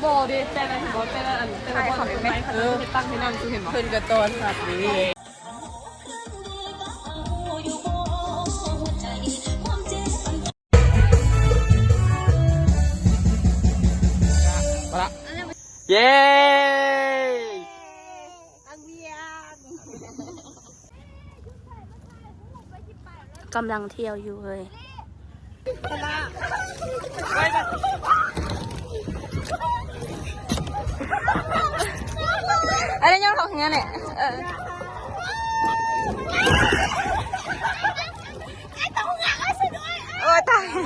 ບໍ່ເດ້ ແຕ່ລະ ແຕ່ລະອັນ ແຕ່ລະບ່ອນ ເອີ ເຮັດຕັ້ງເຮັດນັ້ນ ຄືເຫັນບໍ່ ເພິ່ນກໍຕ້ອນຮັບເດ້. ມາລະ ເຢ້ ກຳລັງທ່ຽວຢູ່ເລີຍ. ອັນນີ້ຍັງທ້ອງເຮືອແຫຼະ ເອີ. ໂອ້ ຕາຍ.